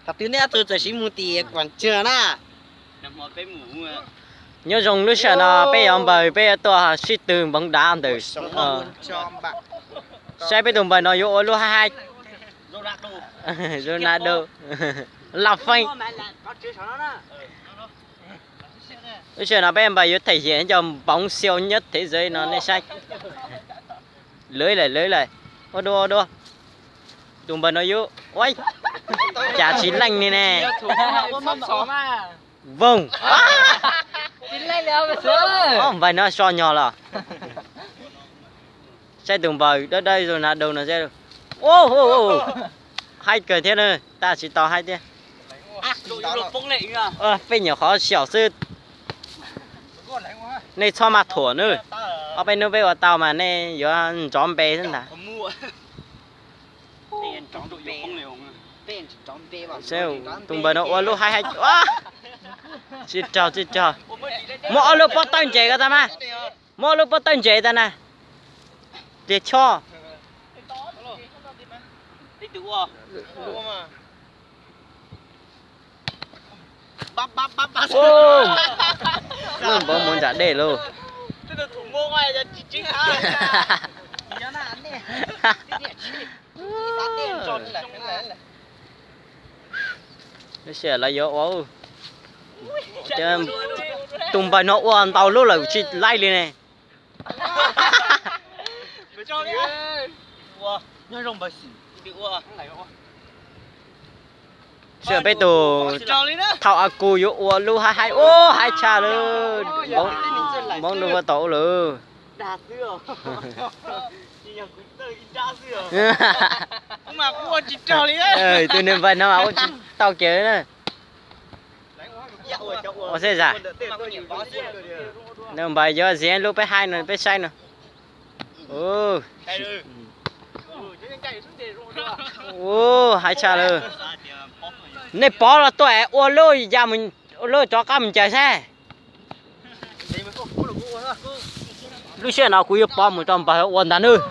Qhov twg nej ob tug txawm siv mus tim kuam tswg na? Nyob zoo lub sij hawm no peb yuav npawg peb yuav tuaj sib tw npoov dav ntawm, saib peb tus npawg no yuav ua lub haib haib. Ronaldo, Laj Feej. Lub sij hawm no peb npawg yuav them hiam cov npoov xiau nyob thế giới no nej saib. Lwv lawm lwv lawm. Ua dua ua dua. Tus npawg no yuav ua cas tsis leej li ne. Voog. Npawg no so nyog los. Saib tus npawg dawb dawb Ronaldo no seb. Haib kawg thiab na, tab tsis tau haib thiab. Peb nyuam qhuav xyaum xwb. Nej txhob maj thuam nawb. Ob peb hnub peb ua tau mas nej yuav nrov npe xwb ntag. Seb tus npawg no ua lub haib haib. Tsis raug tsis raug. Muab ob lub pob tawb ntses ko tag mas. Muab ob lub pob tawb ntses tag na. Tias choj. Muaj npov mus nram dej lauj. Lub sij hawm lawv yuav ua, tus npawg no ua ntau lub lawm tsis laib li ne. Sij hawm peb tus thaum a kus yuav ua lub haib haib, ub, haib tshaj lawm. Npov npov ntu ua tau lawm. Tus niag npawg no mas ua tsis tau kiag na. Ua xeb zam. Nws npawg yuav ziv lub peb haib no peb saib no. Ub, haib tshaj lawm. Nej pov los tuaj es ua lub ya, ua lub rov qab mus ncaws saib. Lub sij hawm no kuv yuav pov mus rau npawg ua ntag nawb.